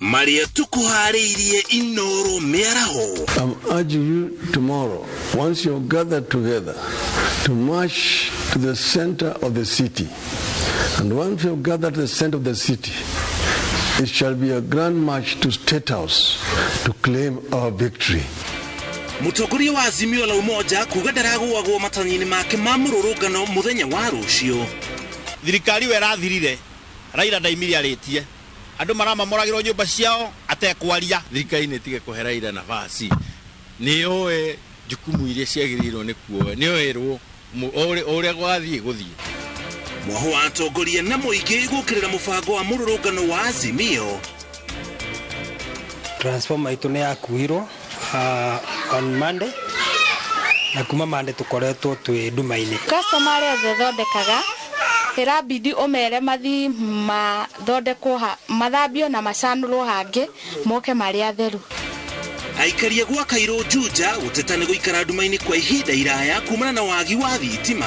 Maria tukuharĩirie Inoro mĩaraho. I'm urging you tomorrow, once you've gathered together, to march to the center of the city. And once you've gathered to the center of the city, it shall be a grand march to State House to claim our victory. Mũtongoria wa Azimio la Umoja kuga ndaragũagwo matanyi-inĩ make ma mũrũrũngano mũthenya wa rũciũ. Thirikari we ĩrathirire, Raila ndaimire arĩtie. Andũ maramamoragĩrwo nyũmba ciao atekwaria. Thirikari nĩ ĩtige kũhe Raila nafasi. Nĩ oe jukumu iria ciagĩrĩirwo nĩ kuoya, nĩ oerwo ũrĩa gwathiĩ gũthiĩ. Mwaho wa atongoria na mũingĩ gũkĩrĩra mũbango wa mũrũrũngano wa Azimio. Transformer itũ nĩ yakuirwo on Monday na kuma Monday tũkoretwo twĩ nduma-inĩ. Customer arĩa othe thondekaga ĩrabidi ũmere mathi mathondekwo mathambio na macanũrwo hangĩ moke marĩ atheru. Aikaria gwa Kairũ Juja gũteta nĩ gũikara nduma-inĩ kwa ihinda iraya kumana na wagi wa thitima.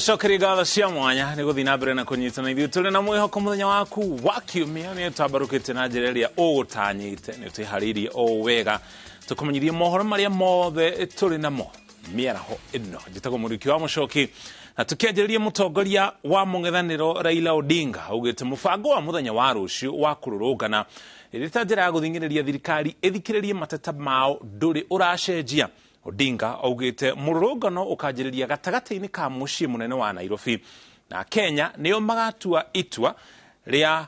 Cokeria ngatho cia mwanya nĩ gũthiĩ na mbere na kũnyitana ithuĩ tũrĩ na mwĩhoko mũthenya waku wa kiumia nĩ ũtambarũkĩte na njĩra ĩrĩa ũgũtanyĩte nĩ ũtwĩharĩirie o wega tũkũmenyithie mohoro marĩa mothe tũrĩ namo mĩaraho ĩno. Njĩtagwo Mũriki wa Mũcoki na tũkĩanjĩrĩria mũtongoria wa mũng'ethanĩro Raila Odinga augĩte mũbango wa mũthenya wa rũciũ wa kũrũrũngana ĩrĩ ta njĩra ya gũthing'ĩrĩria thirikari ĩthikĩrĩrie mateta mao ndũrĩ ũracenjia. Odinga augĩte mũrũrũngano ũkanjĩrĩria gatagatĩ-inĩ ka mũciĩ mũnene wa Nairobi na Kenya nĩo magatua itua rĩa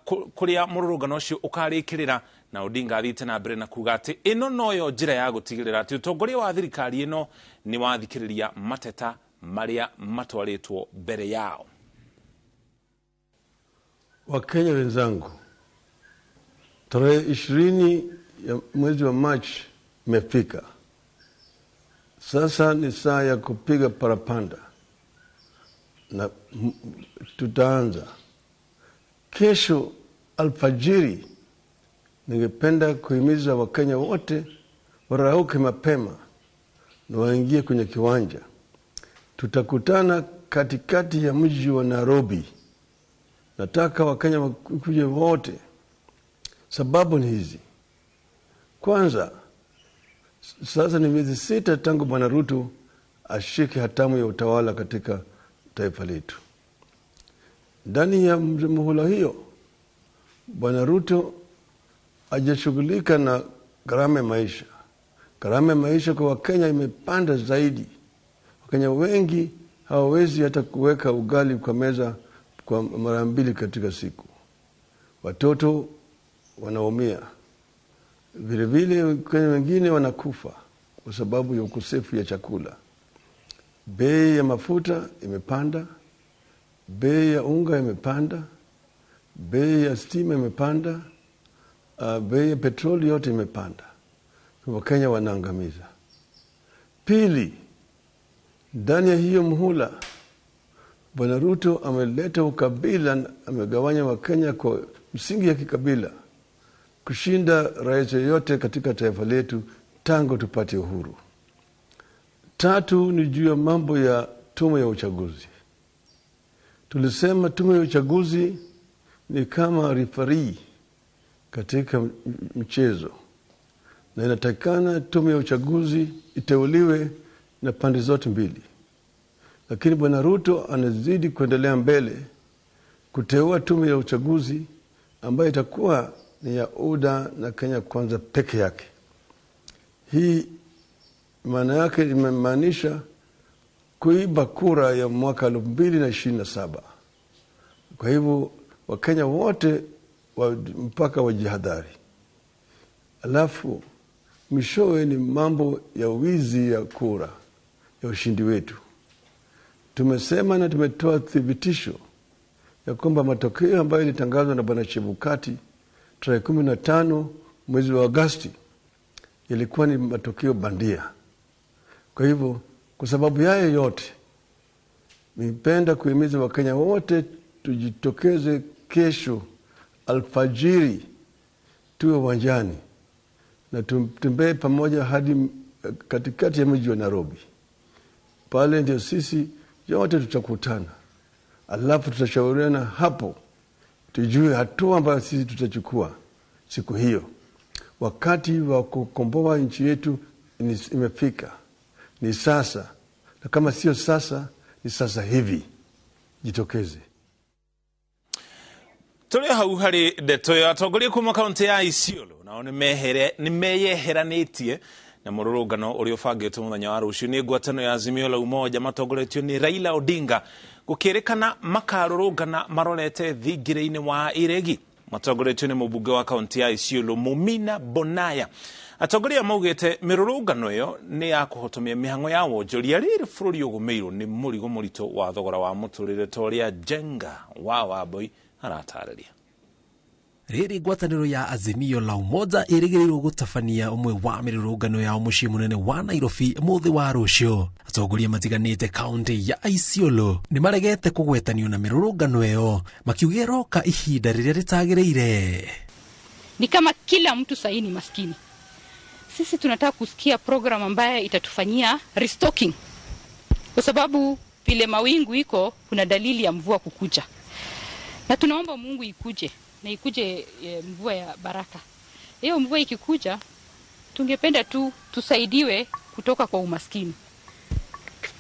kũrĩa mũrũrũngano ũcio ũkarĩkĩrĩra na Odinga athiĩte na mbere na kuga atĩ ĩno noyo njĩra ya gũtigĩrĩra atĩ ũtongoria wa thirikari ĩno nĩ wathikĩrĩria mateta marĩa matwarĩtwo mbere yao. Wakenya wenzangu, tarehe 20 ya mwezi wa Machi imefika. Sasa ni saa ya kupiga parapanda na tutaanza kesho alfajiri. Ningependa kuhimiza Wakenya wote warauke mapema na waingie kwenye kiwanja. Tutakutana katikati ya mji wa Nairobi. Nataka Wakenya wakuje wote. Sababu ni hizi. Kwanza, sasa ni miezi 6 tangu Bwana Ruto ashike hatamu ya utawala katika taifa letu. Ndani ya muhula hiyo, Bwana Ruto hajashughulika na gharama ya maisha. Gharama ya maisha kwa Wakenya imepanda zaidi. Wakenya wengi hawawezi hata kuweka ugali kwa meza kwa mara mbili katika siku. Watoto wanaumia. Vile vile Wakenya wengine wanakufa kwa sababu ya ukosefu ya chakula. Bei ya mafuta imepanda, bei ya unga imepanda, bei ya stima imepanda, bei ya petroli yote imepanda. Wakenya wanaangamiza. Pili, ndani ya hiyo muhula Bwana Ruto ameleta ukabila, amegawanya Wakenya kwa msingi ya kikabila kushinda rais yoyote katika taifa letu tangu tupate uhuru. Tatu ni juu ya mambo ya tume ya uchaguzi. Tulisema tume ya uchaguzi ni kama referee katika mchezo, na inatakikana tume ya uchaguzi iteuliwe na pande zote mbili. Lakini Bwana Ruto anazidi kuendelea mbele kuteua tume ya uchaguzi ambayo itakuwa ni ya UDA na Kenya Kwanza peke yake. Hii maana yake imemaanisha kuiba kura ya mwaka 2027. Kwa hivyo Wakenya wote mpaka wajihadhari. Alafu mwishowe ni mambo ya wizi ya kura ya ushindi wetu. Tumesema na tumetoa thibitisho ya kwamba matokeo ambayo ilitangazwa na Bwana Chebukati tarehe 15 mwezi wa Agosti ilikuwa ni matokeo bandia. Kwa hivyo, kwa sababu yayo yote, Ningependa kuhimiza Wakenya wote tujitokeze kesho alfajiri, tuwe uwanjani na tutembee pamoja hadi katikati ya mji wa Nairobi. Pale ndio sisi wote tutakutana, alafu tutashauriana hapo, tujue hatua ambayo sisi tutachukua siku hiyo. Wakati wa kukomboa nchi yetu imefika, ni sasa, na kama sio sasa, ni sasa hivi. Jitokeze. Tũrĩ hau harĩ ndeto ĩyo, atongoria kuma kaunti ya Isiolo nao nĩ meyeheranĩtie na mũrũrũngano ũrĩa ũbangĩtwo mũthenya wa rũciũ nĩ ngwatanĩro ya Azimio la Umoja matongoretio nĩ Raila Odinga, gũkĩrĩkana makarũrũngana marorete thingira-inĩ wa Iregi matongoretio nĩ mũmbunge wa kaunti ya Isiolo Mumina Bonaya. Atongoria maugĩte mĩrũrũngano ĩyo nĩ ya kũhotomia mĩhang'o ya wonjoria rĩrĩ bũrũri ũgũmĩirwo nĩ mũrigo mũritũ wa thogora wa mũtũrĩre ta ũrĩa Njenga wa Wambui aratarĩria. Rĩrĩ ngwatanĩro ya Azimio la Umoja ĩrĩgĩrĩirwo gũtabania ũmwe wa mĩrũrũngano yao mũciĩ mũnene wa Nairobi mũthĩ wa rũciũ. Atongoria matiganĩte kaunti ya Isiolo nĩ maregete kũgwetanio na mĩrũrũngano ĩyo, makiuga ĩroka ihinda rĩrĩa rĩtagĩrĩire. Ni kama kila mtu sahii ni maskini. Sisi tunataka kusikia program ambayo itatufanyia restocking, kwa sababu vile mawingu iko, kuna dalili ya mvua kukuja, na tunaomba Mungu ikuje na ikuje mvua ya baraka. Hiyo mvua ikikuja, tungependa tu tusaidiwe kutoka kwa umaskini,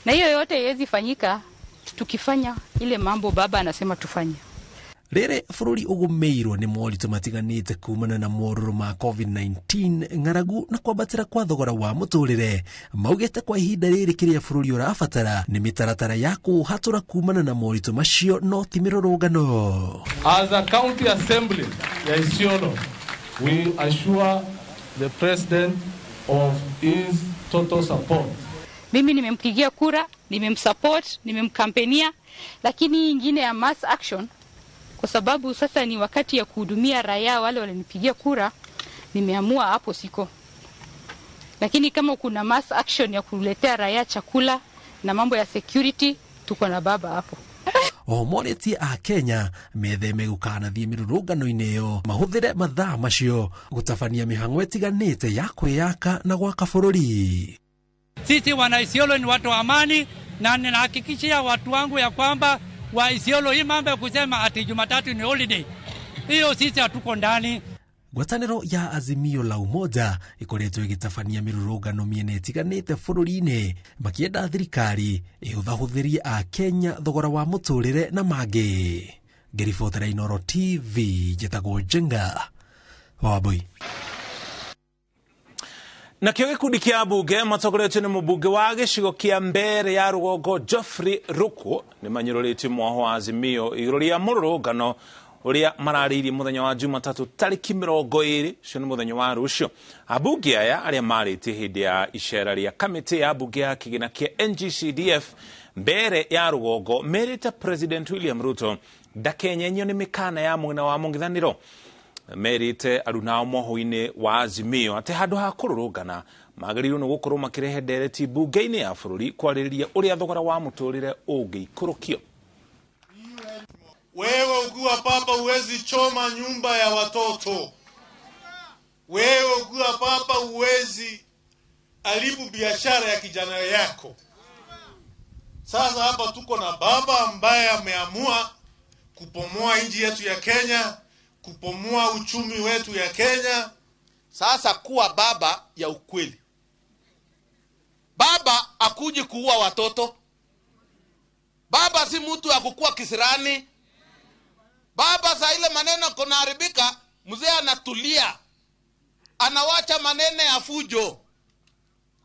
na hiyo yote haiwezi fanyika tukifanya ile mambo baba anasema tufanye. Rĩrĩ bũrũri ũgũmĩirwo nĩ moritũ matiganĩte kumana na morũrũ ma COVID-19, ng'aragu na kwambatĩra kwa thogora wa mũtũrĩre, maugĩte kwa ihinda rĩrĩ kĩrĩa bũrũri ũrabatara nĩ mĩtaratara ya kũũhatũra kumana na moritũ macio no ti mĩrũrũngano. As a county assembly ya Isiolo, we assure the president of his total support. Mimi nimempigia kura, nimemsupport, nimemkampenia, lakini ingine ya mass action, kwa sababu sasa ni wakati ya kuhudumia raia wale walinipigia kura, nimeamua hapo siko. Lakini kama kuna mass action ya kuletea raia chakula na mambo ya security, tuko na baba hapo. Oho morĩtie a Kenya metheme gũkanathiĩ mĩrũrũngano-inĩ ĩyo, mahũthĩre mathaa macio gũtabania mĩhang'o ĩtiganĩte ya kwĩyaka na gwaka bũrũri. Sisi wana Isiolo ni watu wa amani, na ninahakikishia watu wangu ya kwamba wa Isiolo, hii mambo ya kusema ati Jumatatu ni holiday, hiyo sisi hatuko ndani. Ngwatanĩro ya Azimio la Umoja ĩkoretwo ĩgĩtabania mĩrũrũngano mĩena ĩtiganĩte bũrũri-inĩ, makĩenda thirikari ĩhũthahũthĩrie a Kenya thogora wa mũtũrĩre na mangĩ. Ngĩribotera Inooro TV, njĩtagwo Njenga wa Wambui. Nakĩo gĩkundi kĩa mbunge matongoretio nĩ mũmbunge wa gĩcigo kĩa Mbere ya rũgongo Geoffrey Ruku nĩ manyũrũrĩtie mwaho wa Azimio igũrũ rĩa mũrũrũngano ũrĩa mararĩirie mũthenya wa Jumatatũ tarĩki 20, ũcio nĩ mũthenya wa rũciũ. Ambunge aya arĩa marĩtie hĩndĩ ya icera rĩa kamĩtĩ ya mbunge ya kĩgĩna kĩa NGCDF Mbere ya rũgongo merĩte President William Ruto ndakenyenyio nĩ mĩkana ya mwena wa mũng'ethanĩro. Merĩte arunao mwaho-inĩ wa Azimio atĩ handũ ha kũrũrũngana magĩrĩirwo nĩ gũkorwo makĩrehe ndereti mbunge-inĩ ya bũrũri kwarĩrĩria ũrĩa thogora wa mũtũrĩre ũngĩikũrũkio. Wewe ukiwa papa huwezi choma nyumba ya watoto. Wewe ukiwa papa huwezi haribu biashara ya kijana yako. Sasa hapa tuko na baba ambaye ameamua kupomoa nchi yetu ya Kenya, kupomoa uchumi wetu ya Kenya. Sasa kuwa baba ya ukweli. Baba akuji kuua watoto. Baba si mtu akukua kisirani. Baba saa ile maneno kunaharibika, mzee anatulia. Anawacha maneno ya fujo.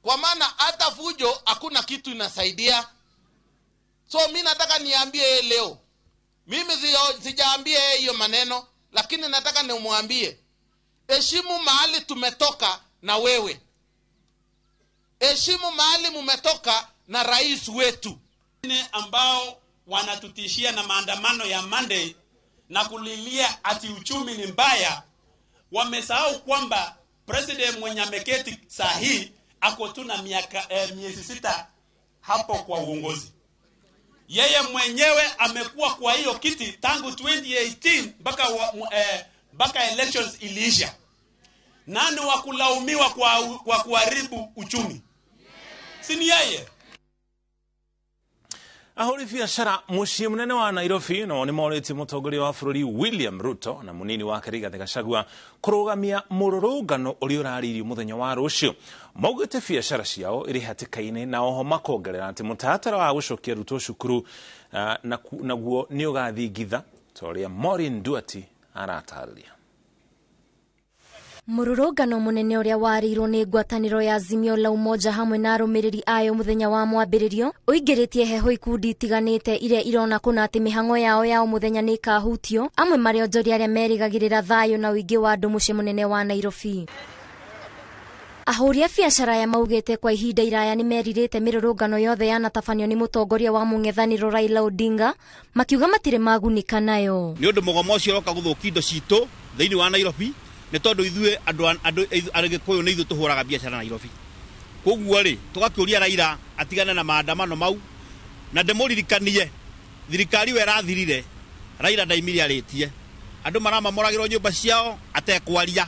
Kwa maana hata fujo hakuna kitu inasaidia. So mimi nataka niambie yeye leo. Mimi sijaambia yeye hiyo maneno, lakini nataka nimwambie, heshimu mahali tumetoka na wewe. Heshimu mahali mumetoka na rais wetu. Ambao wanatutishia na maandamano ya Monday na kulilia ati uchumi ni mbaya, wamesahau kwamba president mwenye ameketi saa hii ako tu na miezi 6 hapo kwa uongozi. Yeye mwenyewe amekuwa kwa hiyo kiti tangu 2018 mpaka elections iliisha. Nani wa kulaumiwa kwa kuharibu uchumi? Si ni yeye? Ahũri biacara mũciĩ mũnene wa Nairobi no nĩ morĩtie mũtongoria wa bũrũri William Ruto na mũnini wake Rigathĩ Gachagua kũrũgamia mũrũrũngano ũrĩa ũrarĩirio mũthenya wa rũciũ. Maugĩte biacara ciao ĩrĩ hatĩka-inĩ na oho makongerera atĩ mũtaratara wa gũcokia arutwo cukuru naguo nĩ ũgathingitha ta ũrĩa Maureen Duarte aratarĩria. Mũrũrũngano mũnene ũrĩa warĩirwo nĩ ngwatanĩro ya Azimio la Umoja hamwe na arũmĩrĩri ayo mũthenya wa mwambĩrĩrio ũingĩrĩtie heho ikundi itiganĩte iria irona kũna atĩ mĩhang'o yao ya o mũthenya nĩ ĩkahutio, amwe marĩ onjoria arĩa merĩgagĩrĩra thayũ na ũingĩ wa andũ mũciĩ mũnene wa Nairobi. Ahũri a biacara aya maugĩte kwa ihinda iraya nĩ merirĩte mĩrũrũngano yothe yanatabanio nĩ mũtongoria wa mũng'ethanĩro Raila Odinga, makiuga matirĩ magunĩka nayo. Nĩ ũndũ mũgomo ũcio ũroka gũthũkia indo citũ thĩinĩ wa Nairobi, nĩ tondũ ithuĩ andũ Agĩkũyũ nĩ ithuĩ tũhũraga biacara Nairobi. Koguo rĩ, tũgakĩũria Raila atigane na maandamano mau, na ndĩmũririkanie thirikari we ĩrathirire Raila ndaimire arĩtie andũ maramamoragĩrwo nyũmba ciao atekwaria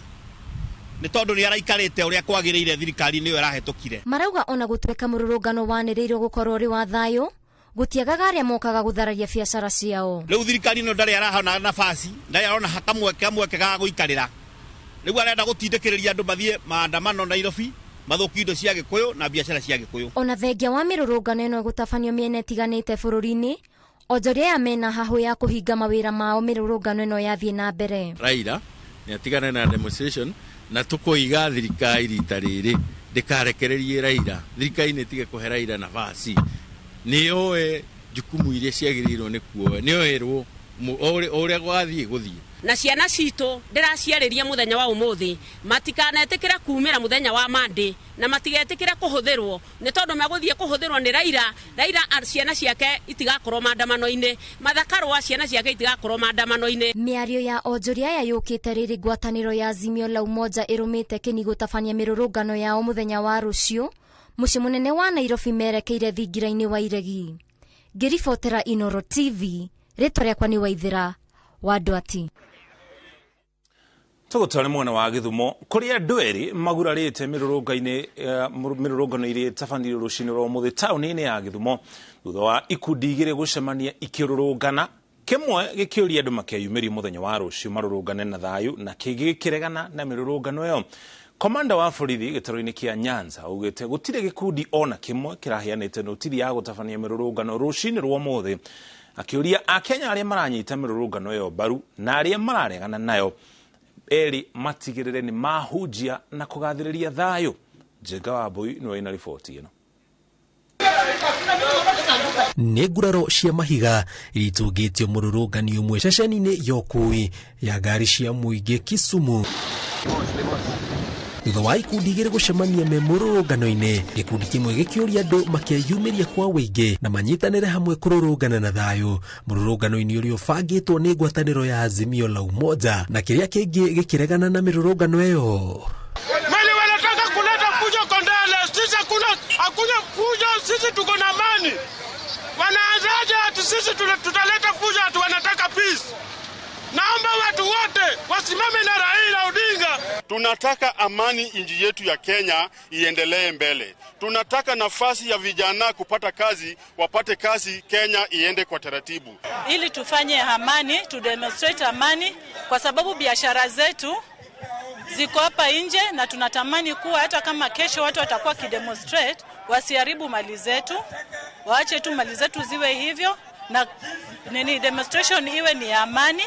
nĩ tondũ nĩ araikarĩte ũrĩa kwagĩrĩire thirikari nĩyo ĩrahĩtũkire. Marauga ona gũtuĩka mũrũrũngano wanĩrĩirwo gũkorwo ũrĩ wa thayũ, gũtiagaga arĩa mokaga gũthararia biacara ciao. Rĩu thirikari ĩno ndarĩ arahona nafasi, ndarĩ arona kamweke ga gũikarĩra. Rĩu arenda gũtindĩkĩrĩria andũ mathiĩ maandamano Nairobi mathũkie indo cia Gĩkũyũ na biacara cia Gĩkũyũ. Ona thengia wa mĩrũrũngano ĩno gũtabanio mĩena ĩtiganĩte bũrũri-inĩ, onjoria aya mena hahũ ya kũhinga mawĩra mao mĩrũrũngano ĩno yathiĩ na mbere. Raila nĩ atigane na demonstration na tũkoiga thirikari rita rĩrĩ ndĩkarekererie Raila, thirikari nĩ ĩtige kũhe Raila nafasi, nĩyoe jukumu iria ciagĩrĩirwo nĩ kuoya, nĩyoerwo ũrĩa gwathiĩ gũthiĩ. Na ciana citũ ndĩraciarĩria mũthenya wa ũmũthĩ matikanetĩkĩre kumĩra mũthenya wa Monday na matigetĩkĩre kũhũthĩrwo nĩ tondũ megũthiĩ kũhũthĩrwo nĩ Raila. Raila ciana ciake itigakorwo maandamano-inĩ, Martha Karũa ciana ciake itigakorwo maandamano-inĩ. Mĩario ya onjoria aya yũkĩte rĩrĩ ngwatanĩro ya Azimio la Umoja ĩrũmĩte kĩni gũtabania mĩrũrũngano yao mũthenya wa rũciũ mũciĩ mũnene wa Nairobi merekeire thingira-inĩ wa Iregi. Ngĩribotera Inoro TV, rĩtwa rĩakwa nĩ Waithĩra wa Ndwati. Tũgũtware mwena wa Gĩthumo kũrĩa andũ erĩ magurarĩte mĩrũrũngano iria ĩtabanirio rũcinĩ rwa ũmũthĩ taũni-inĩ ya Gĩthumo thutha wa ikundi igĩrĩ gũcemania ikĩrũrũngana, kĩmwe gĩkĩũria andũ makeyumĩrie mũthenya wa rũciũ marũrũngane na thayũ na kĩngĩ gĩkĩregana na mĩrũrũngano ĩyo. Komanda wa borithi gĩtarũ-inĩ kĩa Nyanza augĩte gũtirĩ gĩkundi ona kĩmwe kĩraheanĩte notiri ya gũtabania mĩrũrũngano rũcinĩ rwa ũmũthĩ, akĩũria Akenya arĩa maranyita mĩrũrũngano ĩyo mbaru na arĩa mararegana nayo eri matigĩrĩre nĩ mahunjia na kũgathĩrĩria thayũ. Njenga wa Mbui nĩwe ĩna riboti ĩno. Nĩ nguraro cia mahiga iritũngĩtio mũrũrũngani ũmwe ceceni-inĩ ya ũkuui ya ngari cia mũingĩ Kisumu thutha wa ikundi igĩrĩ gũcemania me mũrũrũngano-inĩ, gĩkundi kĩmwe gĩkĩũria andũ makeyumĩria kwa wĩingĩ na manyitanĩre hamwe kũrũrũngana na thayũ mũrũrũngano-inĩ ũrĩa ũbangĩtwo nĩ ngwatanĩro ya Azimio la Umoja, na kĩrĩa kĩngĩ gĩkĩregana na mĩrũrũngano ĩyo. Mali wanataka kuleta fujo Kondele, sisi hakuna fujo, sisi tuko na amani. Wanaanzaje ati sisi tutaleta fujo ati wanataka peace? Naomba watu wote wasimame na Raila Odinga. Tunataka amani nchi yetu ya Kenya iendelee mbele. Tunataka nafasi ya vijana kupata kazi, wapate kazi, Kenya iende kwa taratibu. Ili tufanye amani, tu demonstrate amani kwa sababu biashara zetu ziko hapa nje na tunatamani kuwa hata kama kesho watu watakuwa kidemonstrate wasiharibu mali zetu, waache tu mali zetu ziwe hivyo na nini demonstration iwe ni amani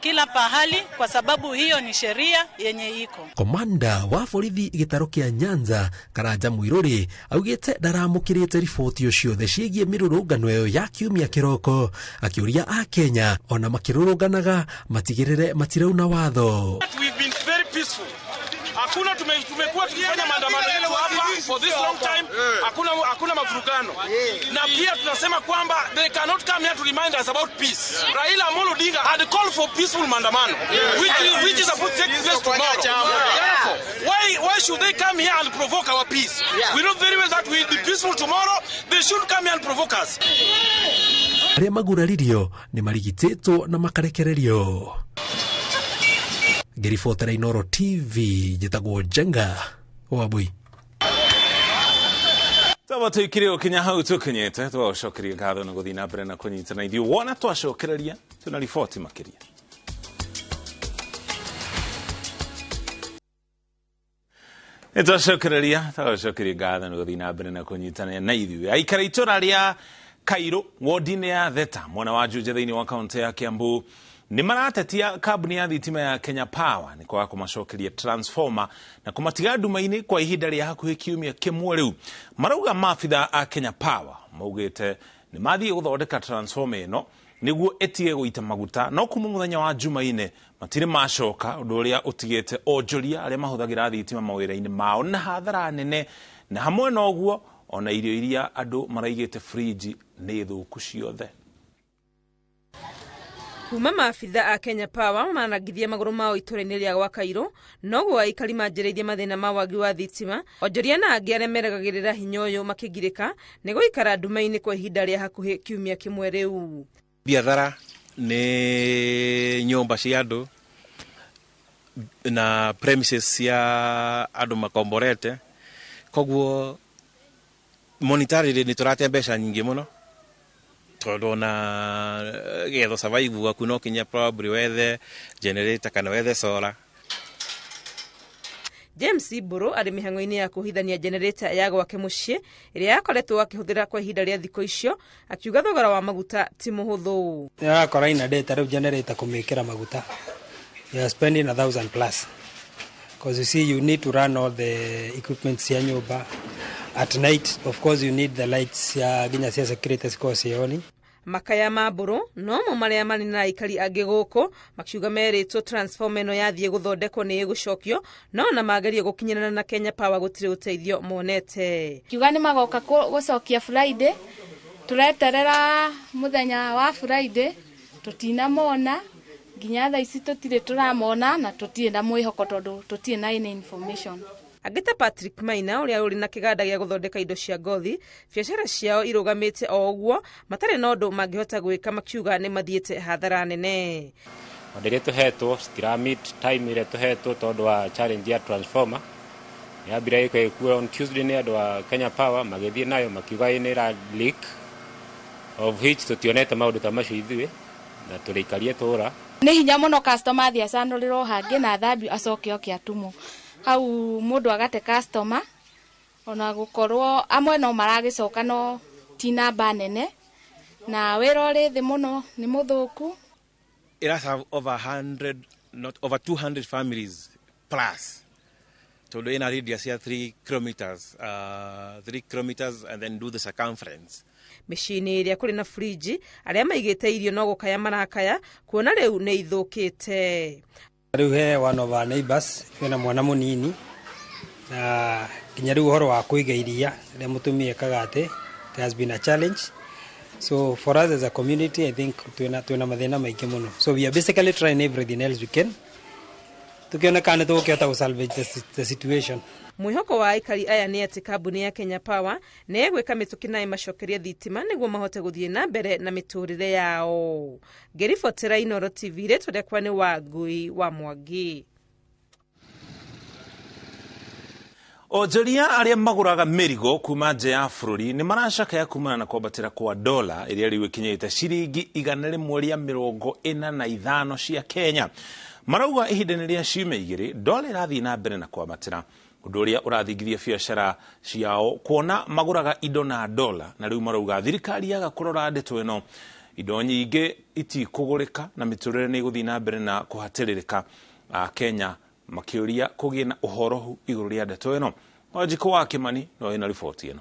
kila pahali kwa sababu hiyo ni sheria yenye iko. Komanda wa borithi gĩtarũ kĩa Nyanza Karanja Mwiruri augĩte ndaramũkĩrĩte riboti ciothe ciĩgiĩ mĩrũrũngano ĩyo ya kiumia kĩroko, akĩũria Akenya ona makĩrũrũnganaga matigĩrĩre matirauna watho. We've been very peaceful. Hakuna tumekuwa tukifanya maandamano yetu hapa for this long time. Hakuna mavurugano. Na pia tunasema kwamba they cannot come here to remind us about peace. Raila Amolo Odinga had called for peaceful maandamano, which is supposed to take place tomorrow. Therefore, why should they come here and provoke our peace? We know very well that we will be peaceful tomorrow. They should come here and provoke us. Arĩa maguraririo nĩ marigitĩtwo na makarekererio. Ngĩribotera Inooro TV, njĩtagwo Njenga Wambui. Twaba tũikire gũkinya hau tũkinyĩte, twagũcokeria ngatho nĩ gũthiĩ na mbere na kũnyitana ithuĩ. Wona twacokereria twĩna riboti makĩria. Nĩtwacokereria, twagũcokeria ngatho nĩ gũthiĩ na mbere na kũnyitana na ithuĩ. Aikara itũra rĩa Kairũ wodi-inĩ ya Theta mwena wa Juja thĩinĩ wa kaũntĩ ya Kiambu nĩ maratetia kambuni ya thitima ya Kenya Power nĩ kwaga kũmacokeria transformer na kũmatiga nduma-inĩ kwa ihinda rĩa hakuhĩ kiumia kĩmwe rĩu. Marauga maabitha a Kenya Power maugĩte nĩ mathiĩ gũthondeka transformer ĩno nĩguo ĩtige gũita maguta, no kuma mũthenya wa Jumaine matirĩ macoka, ũndũ ũrĩa ũtigĩte onjoria arĩa mahũthagĩra thitima mawĩra-inĩ mao na hathara nene, na hamwe na ũguo ona irio iria andũ maraigĩte friji nĩ thũku ciothe. Kuma maabitha a Kenya Power manangithia magũrũ mao itũra-inĩ rĩa gwa Kairũ, noguo aikari manjĩrĩirie mathĩna ma wagi wa thitima. Onjoria na angĩ arĩa meragagĩrĩra hinya ũyũ makĩgirĩka nĩ gũikara nduma-inĩ kwa ihinda rĩa hakuhĩ kiumia kĩmwe rĩu. Biathara nĩ nyũmba cia andũ na premises cia andũ makomborete, koguo monetarily nĩ tũrate mbeca nyingĩ mũno, tondũ ona getha survive gwaku no kinya probably wethe generator kana wethe solar. James Mburu arĩ mĩhang'o-inĩ ya kũhithania generator ya gwake mũciĩ ĩrĩa yakoretwo akĩhũthĩra kwa ihinda rĩa thikũ icio, akiuga thogora wa maguta ti mũhũthũ. Ũrakora ina day ta rĩu generator kũmĩkĩra maguta, you are spending 1,000 plus, because you see you need to run all the equipment cia nyũmba. At night of course you need the lights cia nginya cia security cikorwo ciĩ on. Makaya ma Mburu nomo marĩa marĩ na aikari angĩ gũkũ makiuga merĩtwo transformer ĩno yathiĩ gũthondekwo nĩ ĩgũcokio, no ona magerie gũkinyĩrana na Kenya Power gũtirĩ ũteithio monete. Kiuga nĩ magoka gũcokia Friday, tũreterera mũthenya wa Friday tũtinamona nginya thaa ici tũtirĩ tũramona na tũtirĩ na mwĩhoko tondũ tũtirĩ na any information. Angĩ ta Patrick Maina ũrĩa ũrĩ na kĩganda gĩa gũthondeka indo cia ngothi, biacara ciao irũgamĩte o ũguo matarĩ na ũndũ mangĩhota gwĩka, makiuga nĩ mathiĩte hathara nene. Order iria tũhetwo citira meet time ĩrĩa tũhetwo tondũ wa challenge ya transformer. Yambire ĩkuo on Tuesday nĩ andũ a Kenya Power magĩthiĩ nayo makiuga nĩ ĩra leak, of which tũtionete maũndũ ta macio ithuĩ na tũrĩikarie tũra. Nĩ hinya mũno customer athiĩ acanũrĩrwo hangĩ na athambio acoke oke atumwo. Hau mũndũ agate customer, ona gũkorwo amwe no maragĩcoka no ti namba nene, na wĩra ũrĩ thĩ mũno nĩ mũthũku. It has over 100, not over 200 families plus. Tondũ ĩna radius ya 3 kilometers, 3 kilometers and then do the circumference. Mĩciĩ-inĩ ĩrĩa kũrĩ na friji, arĩa maigĩte irio no gũkaya marakaya kuona rĩu nĩ ithũkĩte. Rĩu he one of our neighbors wĩna mwana mũnini, na nginya rĩu ũhoro wa kũiga iria rĩrĩa mũtumia ekaga atĩ there has been a challenge. So for us as a community, I think twĩna mathĩna maingĩ mũno. So we are basically trying everything else we can tukiona kana nĩ tũgũkĩhota gũ salvage the situation. Mwĩhoko wa aikari aya nĩ atĩ kambuni ya Kenya Power nĩ ĩgwĩka mĩtũkĩ na ĩmacokerie thitima nĩguo mahote gũthiĩ na mbere na mĩtũrĩre yao. Ngĩribotera Inooro TV, rĩtwa rĩakwa nĩ Wangui wa Mwangi. Onjoria arĩa magũraga mĩrigo kuma nja ya bũrũri nĩ maracakaya kumana na kwambatĩra kwa dola ĩrĩa rĩu ĩkinyĩte ciringi 145 cia Kenya. Marauga ihinda-inĩ rĩa ciumia igĩrĩ dola ĩrathiĩ na mbere na kwambatĩra, ũndũ ũrĩa ũrathingithia biacara ciao kuona magũraga indo na dola, na rĩu marauga thirikari yaga kũrora ndeto ĩno, indo nyingĩ itikũgũrĩka na mĩtũrĩre nĩ ĩgũthiĩ na mbere na kũhatĩrĩrĩka. Kenya makĩũria kũgĩe na ũhorohu igũrũ rĩa ndeto ĩno. Wanjikũ wa Kĩmani no ĩna riboti ĩno.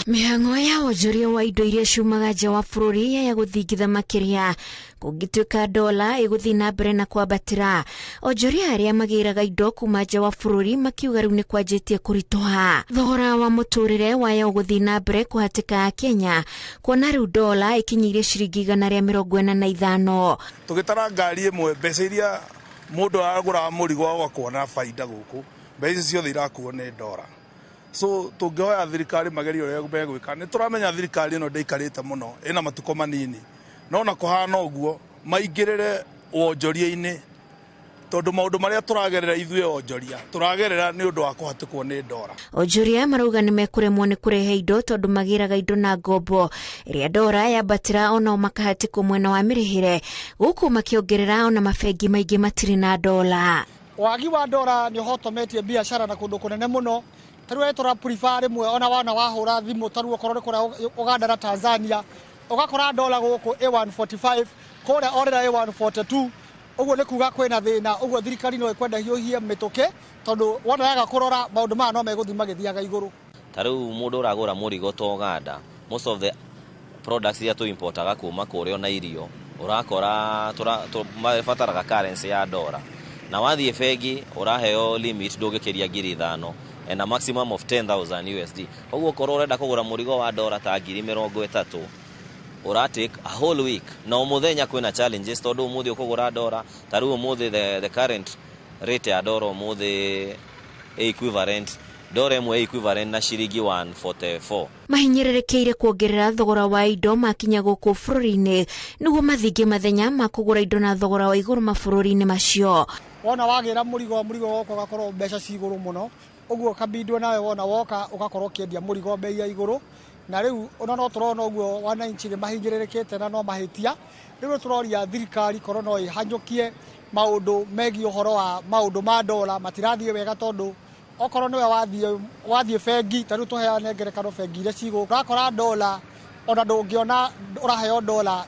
Mĩhang'o ya wonjoria wa indo iria ciumaga nja wa bũrũri ya gũthingitha makĩria kũngĩtuĩka dola ĩgũthiĩ na mbere na kwambatĩra. Onjoria arĩa magĩraga indo kuma nja wa bũrũri makiuga rĩu nĩ kwanjĩtie kũritũha. Thogora wa mũtũrĩre waya ũgũthiĩ na mbere kũhatĩka Kenya kuona rĩu dola ĩkinyĩire ciringi 145. Tũgĩtara ngari ĩmwe mbeca iria mũndũ aragũraga mũrigo agakuona baida gũkũ, mbeca ici ciothe irakuo nĩ dola. So tũngĩhoya thirikari magerie ũrĩa megwĩka. Nĩ tũramenya thirikari ĩno ndĩikarĩte mũno, ĩna matukũ manini, no na kũhana ũguo maingĩrĩre wonjoria-inĩ, tondũ maũndũ marĩa tũragerera ithuĩ onjoria tũragerera nĩ ũndũ wa kũhatĩkwo nĩ ndora. Onjoria marauga nĩ mekũremwo nĩ kũrehe indo tondũ magĩraga indo na ngombo ĩrĩa ndora yambatĩra, onao makahatĩkwo mwena wa mĩrĩhĩre, gũkũ makĩongerera ona mabengi maingĩ matirĩ na ndora. Wagi wa ndora nĩ ũhotometie biacara na kũndũ kũnene mũno. Tarĩu tũra prefer rĩmwe ona wana wahũra thimũ, tarĩu okorwo nĩ kũrĩa Uganda na Tanzania, ũgakora ndora gũkũ A145, kũrĩa orĩra A142. Ũguo nĩ kuga kwĩna thĩna. Ũguo thirikari no ĩkwenda hiũhie mĩtũkĩ, tondũ wona yaga kũrora maũndũ maya no megũthiĩ magĩthiaga igũrũ. Ta rĩu mũndũ ũragũra mũrigo ta Uganda, most of the products iria tũ-importaga kuma kũrĩa ona irio, ũrakora mabataraga currency ya ndora, na wathiĩ bengi ũraheo limit ndũngĩkĩria 5,000 and a maximum of 10,000 USD. Koguo okorwo ũrenda kũgũra mũrigo wa ndora ta 30,000, ũra take a whole week, na ũmũthenya kwĩna challenges, tondũ ũmũthĩ ũkũgũra ndora, ta rĩu ũmũthĩ the current rate ya ndora ũmũthĩ equivalent, ndora ĩmwe equivalent na ciringi 144. Mahinyĩrĩrĩkĩire kuongerera thogora wa indo makinya gũkũ bũrũri-inĩ nĩguo mathinge mathenya ma kũgũra indo na thogora wa igũrũ mabũrũri-inĩ macio. Wona wagĩra mũrigo woka ũgakorwo mbeca ci igũrũ mũno, ũguo ũkabindwo nawe wona woka ũgakorwo ũkĩendia mũrigo bei ya igũrũ. Na rĩu ona no tũrona ũguo wananchi nĩ mahinyĩrĩrĩkĩte na no mahĩtia. Rĩu tũroria thirikari korwo no ĩhanyũkie maũndũ megiĩ ũhoro wa maũndũ ma ndora, matirathiĩ wega, tondũ okorwo nĩwe wathiĩ bengi, ta rĩu tũheane ngerekano bengi iria ci gũkũ, ũrakora ndora ona ndũngĩona, ũraheo ndora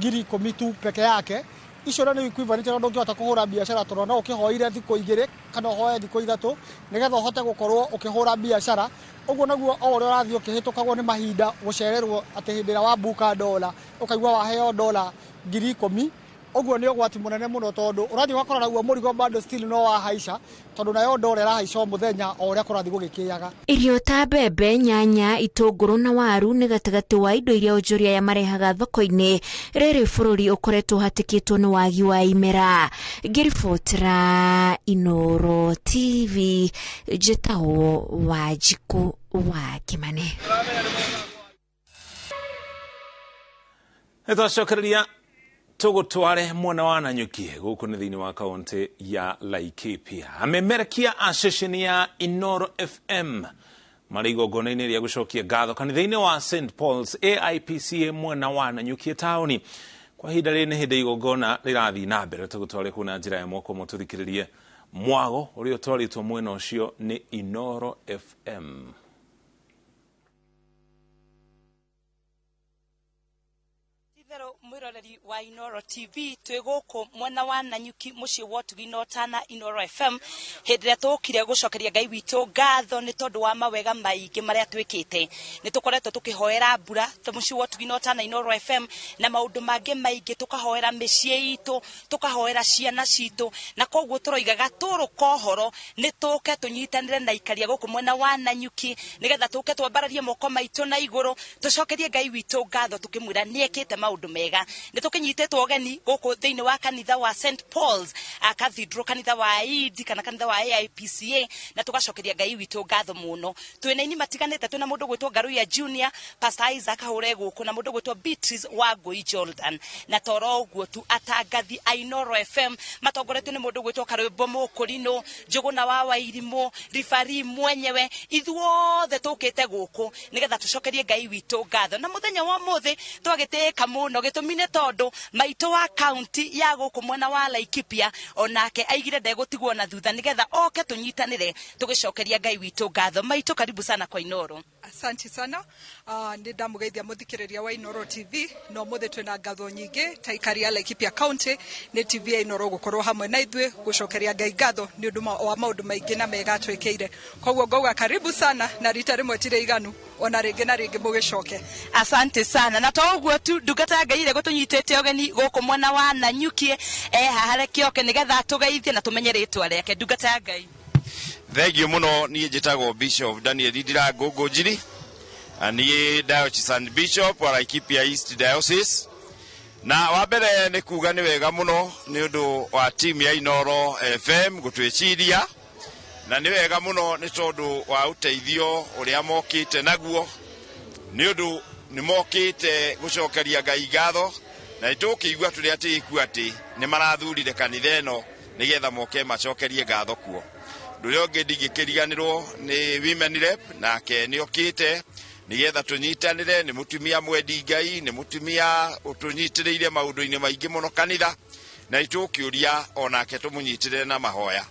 10,000 tu peke yake. Icio nĩ equivalent na ndũngĩhota kũhũra biacara, tondũ no ũkĩhoire thikũ 2 kana ũhoe thikũ 3 nĩgetha ũhote gũkorwo ũkĩhũra biacara. Ũguo naguo o ũrĩa ũrathiĩ ũkĩhĩtũkagwo nĩ mahinda, gũcererwo atĩ hĩndĩ ĩrĩa wabuka ndora ũkaigua waheo ndora 10,000, ũguo nĩ ũgwati mũnene mũno, tondũ ũrathiĩ ũgakora naguo mũrigo bado still no wahaica, tondũ nayo ndora ĩrahaica o mũthenya o ũrĩa kũrathiĩ gũgĩkĩaga. Irio ta mbembe, nyanya, itũngũrũ na waru nĩ gatagatĩ wa indo iria onjoria aya marehaga thoko-inĩ rĩrĩ bũrũri ũkoretwo ũhatĩkĩtwo nĩ wagi wa imera. Ngĩribotera Inooro TV, njĩtagwo Wanjikũ wa Kĩmane. Nĩtwacokereria tũgũtware mwena wa Nanyuki gũkũ nĩ thĩinĩ wa kaunti ya Laikipia. Amemerekia a ceceni ya Inooro FM marĩ igongona-inĩ rĩa gũcokia ngatho kanitha-inĩ wa St Paul's AIPCA mwena wa Nanyuki taũni. Kwa ihinda rĩrĩ nĩ hĩndĩ igongona rĩrathiĩ na mbere, tũgũtware kũu na njĩra ya moko mũtũthikĩrĩrie mwago ũrĩa ũtwarĩtwo mwena ũcio nĩ Inooro FM. Mwiroreri wa Inooro TV, twĩ gũkũ mwena wa Nanyuki mũciĩ wa ũtugi na ũtana Inooro FM, hĩndĩ ĩrĩa tũkire gũcokeria Ngai witũ ngatho nĩ tondũ wa mawega maingĩ marĩa twĩkĩte. Nĩ tũkoretwo tũkĩhoera mbura mũciĩ wa ũtugi na ũtana Inooro FM na maũndũ mangĩ maingĩ, tũkahoera mĩciĩ itũ, tũkahoera ciana citũ, na koguo tũroigaga tũrũka ũhoro nĩ tũke tũnyitanĩre na ikaria gũkũ mwena wa Nanyuki nĩgetha tũke twambararie moko maitũ na igũrũ tũcokerie Ngai witũ ngatho tũkĩmwĩra nĩ ekĩte maũndũ mega. Nĩ tũkĩnyitĩtwo ũgeni gũkũ thĩinĩ wa kanitha wa St Paul's Cathedral, kanitha wa Idi kana kanitha wa AIPCA, na tũgacokeria Ngai witũ ngatho mũno. Twĩna aini matiganĩte, twĩna mũndũ gwĩtwo Ngaruiya Junior, Pastor Isaac Haure gũkũ, na mũndũ gwĩtwo Beatrice Wangũi Jordan, na toro ũguo tu atangathi a Inooro FM matongoretio nĩ mũndũ gwĩtwo Karwĩmbo Mũkũrinũ, Njũgũna wa Wairimũ, ribari mwenyewe. Ithuothe tũkĩte gũkũ nĩgetha tũcokerie Ngai witũ ngatho. Na mũthenya wa ũmũthĩ twagĩtĩĩka mũno, gĩtũmi nĩ tondũ maitũ wa kaunti ya gũkũ mwena wa Laikipia onake aigire ndegũtigwo na thutha nĩgetha oke tũnyitanĩre tũgĩcokeria Ngai witũ ngatho. Maitũ, karibu sana kwa Inooro. Asante sana. Nĩ ndamũgeithia mũthikĩrĩria wa Inooro TV, no mũthĩ twĩna ngatho nyingĩ ta ikaria Laikipia County nĩ TV ya Inooro gũkorwo hamwe na ithuĩ gũcokeria Ngai ngatho nĩ ũndũ wa maũndũ maingĩ na mega atwĩkĩire. Koguo ngauga karibu sana, na rita rĩmwe ti rĩiganu, ona rĩngĩ na rĩngĩ mũgĩcoke. Asante sana. Na to ũguo tu, ndungata ya Ngai ĩrĩa gũtũnyitĩte ũgeni gũkũ mwena wa Nanyuki haha reke oke nĩgetha tũgeithie na tũmenye rĩtwa rĩake. Ndungata ya Ngai. Thengiũ mũno. Niĩ njĩtagwo Bishop Daniel Ndirangu Ngũnjiri, niĩ Diocesan Bishop wa Laikipia East Diocese. Na wa mbere nĩ kuga nĩ wega mũno nĩ ũndũ wa timu ya Inooro FM gũtwĩciria. Na nĩ wega mũno nĩ tondũ wa ũteithio ũrĩa mokĩte naguo, nĩ ũndũ nĩ mokĩte gũcokeria Ngai ngatho, na nĩ tũkĩigua tũrĩ atĩĩku atĩ nĩ marathurire kanitha ĩno nĩgetha moke macokerie ngatho kuo. Ũndũ ũrĩa ũngĩ ndingĩkĩriganĩrwo nĩ Women Rep, nake nĩ okĩte nĩgetha tũnyitanĩre. Nĩ mũtumia mwendi Ngai, nĩ mũtumia ũtũnyitĩrĩire maũndũ-inĩ maingĩ mũno kanitha, na nĩ tũkĩũria onake tũmũnyitĩrĩre na mahoya.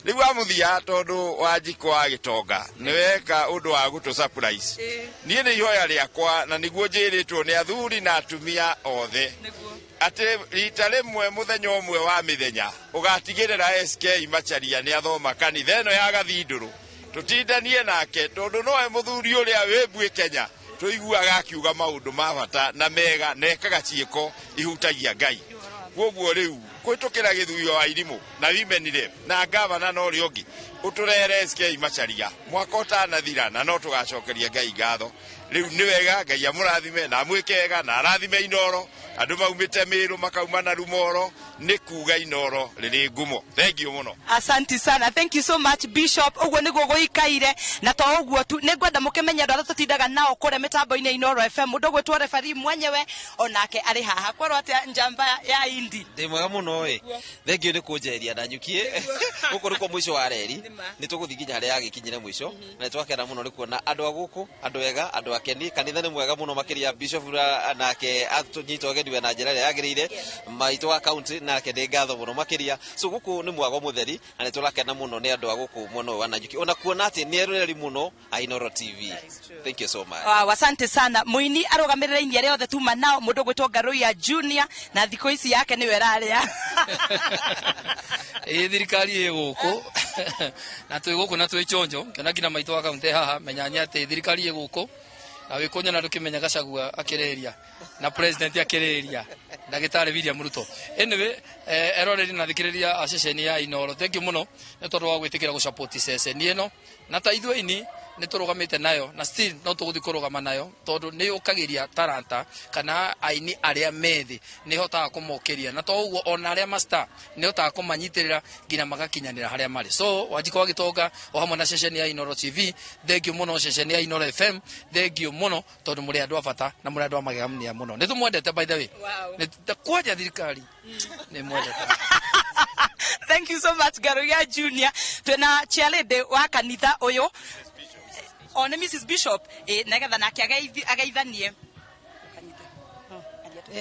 Rĩu wa mũthia, tondũ wa njiko wa gĩtonga nĩ weka ũndũ wa gũtũ surprise, niĩ nĩ ihoya rĩakwa na nĩguo njĩrĩtwo nĩ athuri na atumia othe atĩ rita rĩmwe mũthenya ũmwe wa mĩthenya ũgatigĩrĩra SK Macharia nĩ athoma kanitha ĩno ya Gathindũrũ, tũtindanie nake tondũ nowe mũthuri ũrĩa wĩ mbuĩ Kenya tũiguaga akiuga maũndũ ma bata na mega na ekaga ciĩko ihutagia Ngai. Koguo rĩu kũhĩtũkĩra gĩthuio wa irimũ na women rep na gavana na ũrĩa ũngĩ, ũtũrehere SK Macharia mwaka ũtanathira, na no tũgacokeria Ngai ngatho. Rĩu nĩ wega, Ngai amũrathime na amwĩke wega na arathime Inoro. Andũ maumĩte Mĩrũ, makauma na Rumoro, nĩ kuga Inoro rĩrĩ ngumo. Thengiũ mũno. Asante sana, thank you so much, Bishop. Ũguo nĩguo gũikaire, na to ũguo tu, nĩ ngwenda mũkĩmenye andũ arĩa tũtindaga nao kũrĩa mĩtambo-inĩ ya Inoro FM. Mũndũ ũgwĩtwo referee mwenyewe onake arĩ haha. Kwerwo atĩa, njamba ya Indi? Ndĩ mwega mũno ĩ. Thengiũ nĩ kũnjeria na nyukie gũkũ nĩkuo mũico wa reri. Nĩ tũgũthiĩ nginya harĩa yagĩkinyire mũico, na nĩ twakena mũno nĩ kuona andũ a gũkũ, andũ ega, andũ akeni. Kanitha nĩ mwega mũno makĩria, bishop nake atũnyita ũgeni we na njĩra ĩrĩa yagĩrĩire, maitũ wa county nake nĩ ngatho mũno makĩria. So gũkũ nĩ mwago mũtheri na nĩ tũrakena mũno nĩ andũ a gũkũ mwena ũyũ wa Nanyuki, ona kuona atĩ nĩ eroreri mũno a Inoro TV. Thank you so much. Wow, asante sana. Mũini arũgamĩrĩre ini arĩa othe tuma nao, mũndũ ũgwĩtwo Ngaruiya Junior, na thikũ ici yake nĩwe ĩrarĩa. Ĩ, thirikari ĩ gũkũ na twĩ gũkũ na twĩ chonjo kĩona nginya maitũ wa kaunti haha. Menyanya atĩ thirikari ĩ gũkũ na wĩ kũnyona ndũkĩmenya Gachagua akĩrĩria na president akĩrĩria ndagĩtarĩ William Ruto. Anyway, eroreri na thikĩrĩria a ceceni ya Inoro, thank you mũno nĩ tondũ wa gwĩtĩkĩra gũsupport ceceni ĩno, na ta ithuĩ ini nĩ tũrũgamĩte nayo na still no tũgũthiĩ kũrũgama nayo tondũ nĩ yũkagĩria taranta kana aini arĩa methĩ, nĩ ĩhotaga kũmokĩria, na to ũguo, ona arĩa mastar nĩ ĩhotaga kũmanyitĩrĩra nginya magakinyanĩra harĩa marĩ. So Wanjikũ wa Gĩtonga o hamwe na ceceni ya Inoro TV, thank you mũno. Ceceni ya Inoro FM, thank you mũno tondũ mũrĩ andũ a bata na mũrĩ andũ a magegania mũno. Nĩ tũmwendete, by the way. Nĩ kwanja thirikari nĩ mwendete. Thank you so much, Ngaruiya Junior. Twĩna chairlady wa kanitha ũyũ, o nĩ Mrs Bishop, ĩ, nĩgetha nake ageithanie.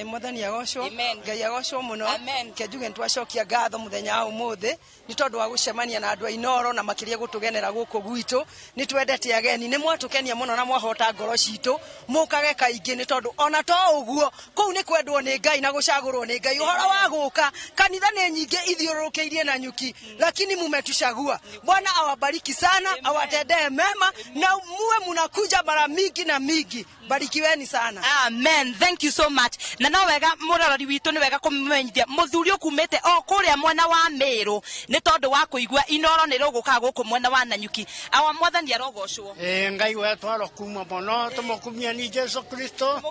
Mwathani agocwo. Ngai agocwo muno. Ke njuge nĩtwacokia ngatho mũthenya wa ũmũthĩ nĩ tondũ wa gũcemania na andũ a Inoro na makĩria gũtũgenera gũkũ gwitũ. Nĩ twendete ageni, nĩ mwatũkenia mũno na mwahota ngoro citũ. Mũkage kaingĩ nĩ tondũ ona to ũguo kũu nĩ kwendwo nĩ Ngai na gũcagũrwo nĩ Ngai. Ũhoro wa gũka kanitha nĩ nyingĩ ithiũrũrũkĩirie na nyuki, lakini mumetuchagua. Bwana awabariki sana, awatendee mema na muwe munakuja mara mingi na mingi. Barikiweni sana. Amen, thank you so much. Na no wega mũrorori witũ, nĩ wega kũmenyithia mũthuri ũkumĩte o kũrĩa mwena wa Mĩrũ nĩ tondũ wa kũigua Inoro nĩ rũgũka gũkũ mwena wa Nanyuki. Awa, mwathani arogocwo. Ĩ, Ngai wetwarwo kuma mũno, tũmũkumia ni Jesu Kristo.